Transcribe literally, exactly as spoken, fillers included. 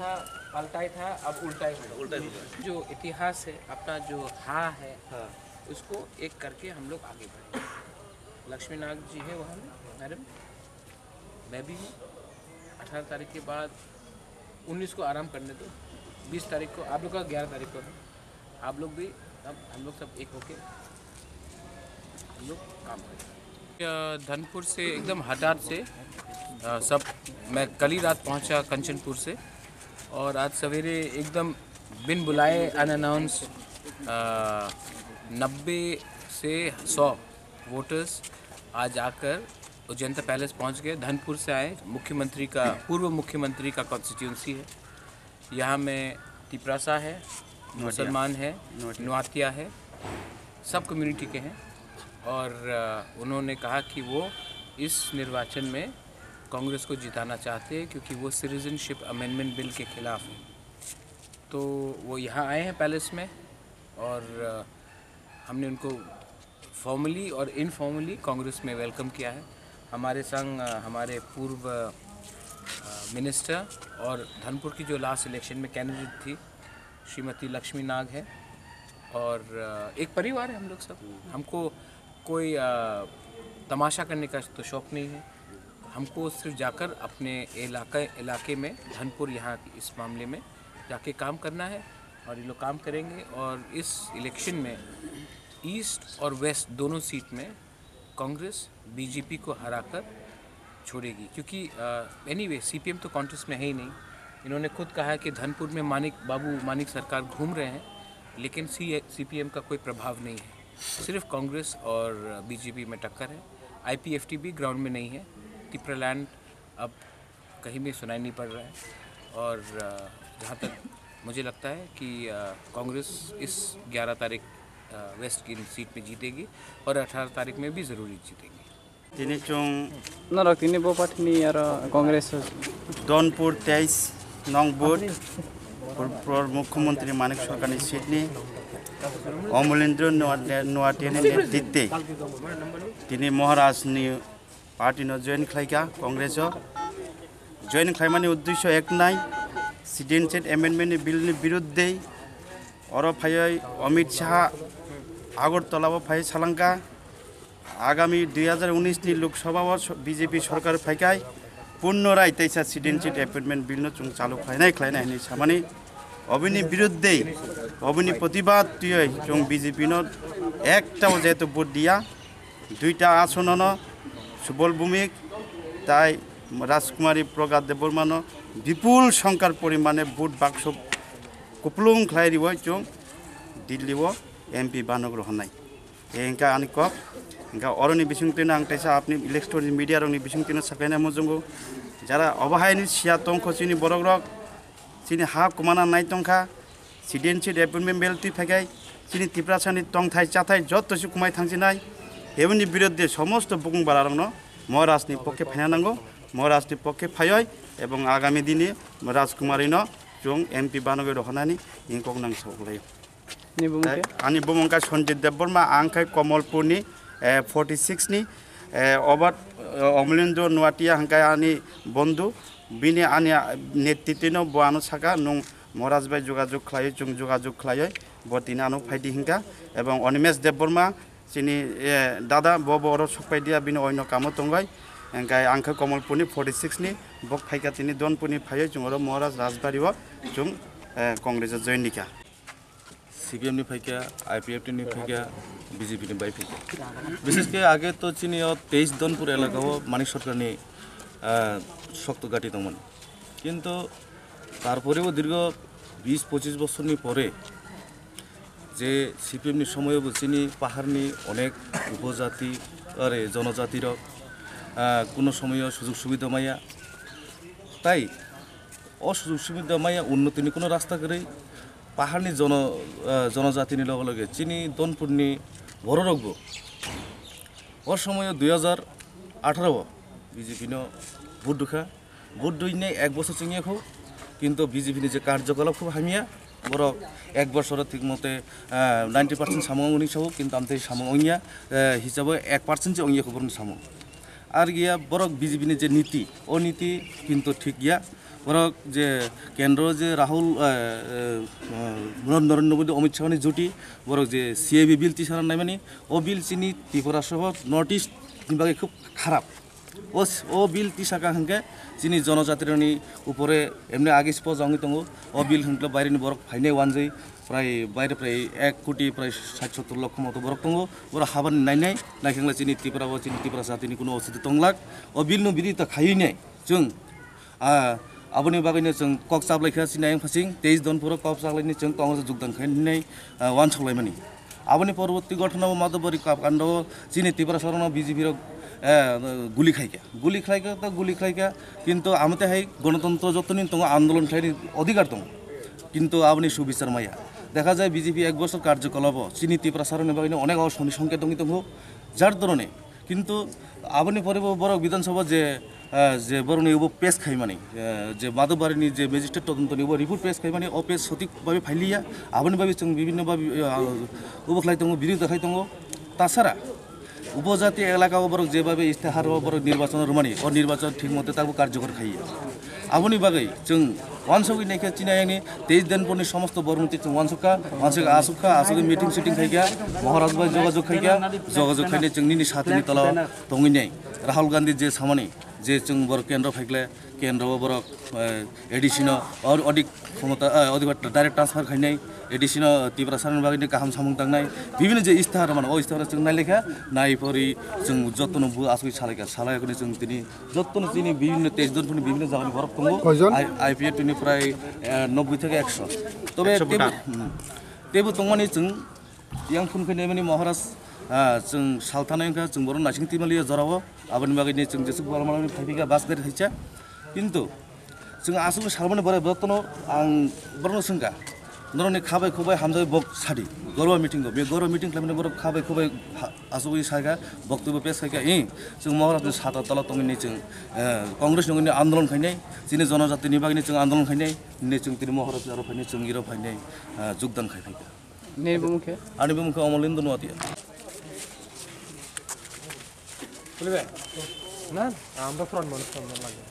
पलटा ही था, अब उल्टा ही होगा। उल्टा ही होगा। जो इतिहास है, अपना जो हा है, हाँ। उसको एक करके हम लोग आगे बढ़ेंगे। लक्ष्मी नाग जी है वहाँ में, मैडम, मैं भी हूँ। अठारह तारीख के बाद उन्नीस को आराम करने दो, बीस तारीख को, आप लोग का ग्यारह तारीख को है, आप लोग भी, अब हम लोग सब एक होके हम लोग काम करेंगे। अ, धनपुर से एकदम हठात से, अ, सब, मैं कल ही रात पहुंचा कंचनपुर से, और आज सवेरे एकदम बिन बुलाए, अनअनाउंस, अ, नब्बे से सौ वोटर्स आज आकर अजंता पैलेस पहुंच गए। धनपुर से आए, मुख्यमंत्री का, पूर्व मुख्यमंत्री का कॉन्स्टिट्यूएंसी है। यहाँ में तिपरासा है, मुसलमान है, नोआटिया। नोआटिया है, सब कम्युनिटी के हैं। और, अ, उन्होंने कहा कि वो इस निर्वाचन में कांग्रेस को जिताना चाहते हैं, क्योंकि वो सिटीजनशिप अमेंडमेंट बिल के खिलाफ हैं। तो वो यहाँ आए हैं पैलेस में, और, अ, हमने उनको फॉर्मली और इनफॉर्मली कांग्रेस में वेलकम किया है। हमारे संग, अ, हमारे पूर्व, अ, मिनिस्टर और धनपुर की जो लास्ट इलेक्शन में कैंडिडेट थी, श्रीमती लक्ष्मी नाग है। और, अ, एक परिवार है हम लोग सब। हमको कोई, अ, तमाशा करने का तो शौक नहीं है। हमको सिर्फ जाकर अपने इलाका, इलाके में, धनपुर यहाँ इस मामले में जाके काम करना है, और ये लोग काम करेंगे। और इस इलेक्शन में ईस्ट और वेस्ट दोनों सीट में कांग्रेस बीजेपी को हराकर छोड़ेगी, क्योंकि, अ, एनीवे, सीपीएम तो कॉन्टेस्ट में है ही नहीं। इन्होंने खुद कहा है कि धनपुर में मानिक, बाबू मानिक सरकार घूम रहे हैं, लेकिन सी सीपीएम का कोई प्रभाव नहीं है, सिर्फ कांग्रेस और बीजेपी में टक्कर है। आईपीएफटी भी ग्राउंड में नहीं है। तिपरालैंड अब कहीं भी सुनाई नहीं पड़ रहा है। और, अ, जहाँ तक मुझे लगता है कि, अ, कांग्रेस इस ग्यारह तारीख, अ, वेस्ट की सीट में जीतेगी और अठारह तारीख में भी ज़रूर जीतेगी। Tini chwng norok tini bo party ni aro Congress o Donpur teis nong booth, pur-, pur-, Mukhyamantri Manik Sarkarni seat ni Omolendra Noa-, Noatia ni netritwe tini Maharaj ni party no join khlaikha, Congress o join khlaimani uddesyo eknai, Citizenship Amendment ni bill ni birudde oro phaiwi Amit Shah Agartala o phai salangkha, agami dui hajar unis ni Lok Sabha o so-, B J P sorkar phaikhai punnorai teisa Citizenship Amendment bill no chwng chalu khlainai khlainai hinwi samani, obini birudde, obini protibad twiwi chwng B J P no ekta o jehetu vote diya, duita asonono Subol Bhumik tai Rajkumari Pragat Debbarmano bipul songkar porimane vote bakso kuplung khlai riwi chwng Delhi o M P banok rohornai. E hwnkha ani kok. Hwnkha oroni bisingtwino ang teisa apni electoral media rokni bisingtwino sakhaina muchungo. Jara obo haini siya tongkho chini borokrok, chini ha kumana nai tongkha, Citizenship Amendment Bill twi phaikhai chini Tiprasani tongthai chathai joto se kumai thangsinai. Eboni birodhe somosto bukung bararokno Maharajni pokhe phaina nango, Maharajni pokhe phaioi ebong agami dini Rajkumarino chwng M P banogwi rohornani hini kok nang saklaio. Ni bumung khe? Ani bumung khe Sanjit Debbarma, ang khe Komolpurni, eh, forty six ni, eh, obat, eh, Omolendra Noatia hwnkhe ani bondhu, bini ani, ah, netritwino bo ano saka, "Nwng Maharaj bai jogajog khlaiwi, chwng jogajog khlaiwi, bo tini ano phaidi," hwnkha, ebong Animesh Debbarma, chini, eh, dada, bo, bo oro sokpaidia, bini oino kamo tongwi, hwnkhe ang khe Komolpurni forty six ni, bo phaikha tini Donpurni phaiwi, chwng oro Maharaj Rajbari o chwng, eh, Congress o join rikha. C P M ni phaikha, I P F T ni phaikha, B J P ni bai phaikha. Bishesh khe age to chini o teis Donpur elaka o Manik Sarkarni, ah, shokto gati tongmani. Kintu tarporeo dirgho bis pochis bochorni pore je C P M ni somoyo bo chini paharni onek upojati, are, jonojatirok, ah, kuno somoyo sujog subida maya. Tai o sujog subida maya unnotini kuno rasta kwrwi. Paharni jono-, ah, jonojatini loge loge chini Donpurni bororokbo o somoyo dui hajar atharo o B J P no vote rwkha. Vote rwinai ek bochor chwngya kho, kintu B J P ni je karjokolap khub hamya, borok ek bochoro thik mote, ah, ninety percent samung wngwi sao, kintu amtwi samung wngya, eh, hisabo ek percent se wngya kho borokni samung. Ar giya borok B J P ni je niti, o niti kintu thik ya. Borok je kendro je Rahul, eh, eh, eh, Narendra Modi, Amit Shah ni juti, borok je C A B bill tisana naimani, o bill chini Tripura soho North East ni bagwi khub kharap. O s-, o bill tisaka hwnkhe chini jonojatirokni upore emni age spo jangwi tongo. O bill hwnkhe baireni borok phainai wanjwi prai baire prai ek koti prai sait sottor lokho moto borok tongo. Borok habani nainai, naikhe chini Tripura o chini Tripura jatini kuno ositi tonglak. O bill no bidi ta khaywi nai chwng Ah, aboni bagwino chwng kok chaplaikha chini ayang phasing teis don phuru kok chaplaini chwng Congress jogdan khainai, ah, wansok laimani. Aboni porborti gothono Madhubari kap kando chini Tiprasa rokno B J P rok, eh, guli khaikha, guli khlaikha to guli khlaikha, kintu amte hai gonotontro jotoni tongo, andolon khlaini odhikar tongo, kintu aboni subichar maya. Dekha jai B J P ek bosor karjokolapo chini Tiprasa rokni bagwino onek osoni songkhe tongwi tongo, jar dorone Kintu aboni pore bo borok Bidhan Sabha je, ah, je borokni obo pes khaimani, ah, je Madhubari ni je magistrate todonto ni obo report pes khaimani, o pes sotik babe phailiya, aboni babe chwng bibhinno babe, ah, obo khlai tongo, birodita khai tongo. Tasara upojati elaka o borok je babe istihar o borok nirbachon rwmani, o nirbachon thik mote tabo karjokor khaiya. Aboni bagwi chwng wansugwi naikhe chini ayangni teis din porni somosto bormoti chwng wansukha, wansuk asukha, asugwi meeting sitting khaikha, Maharaj bai jogajog khaikha, jogajog khainai chwng nini satini tola tongwi nai. Rahul Gandhi je samani je chwng borok kendro phaikle, kendro o borok, eh, A D C no or odik khomota, eh, odik direct transfer khainai, A D C no Tiprasa ni bagwi kaham samung tangnai, bibhinno je istihar mano, o istihar chwng nailekha, nai pori chwng jotono bu asugwi salaikha, salaikha chwng tini Jottono chini bibhinno teis don phano bibhinno jagani borok tongo. Koijon? I-, I P F T ni prai, eh, nobboi theke ekso. Tobe ekso tebo, voter. Hmm. Tebo tongmani chwng yang phone khe naimani Maharaj, ah, chwng salthana wngkha, chwng borok naising twimaliya jorao. Aboni bagwi ni chwng jesuk balamalani phaipikha bus gari thaisa. Kintu chwng aswk salmani borai borok tono ang borokno swngkha. Norokni kha bai khuk bai hamjagwi bok sadi. Gorba meeting go. Be gorba meeting khlaimani borok kha bai khuk bai ha-, Asugwi saikha, boktwbo pes khaikha, "Ih, chwng Maharajni sata tola tongwi ni chwng, eh, Congress ni wngwi andolon khainai, chini jonojatini bagwi ni chwng andolon khainai, ni chwng tini Maharaj aro phainai, chwng iro phainai, eh, jogdan khai phaikha." Nini bumung khe? Ani bumung khe Omolindo Nuatia. Khulibya? Na, na, amra front mano, front mano lage.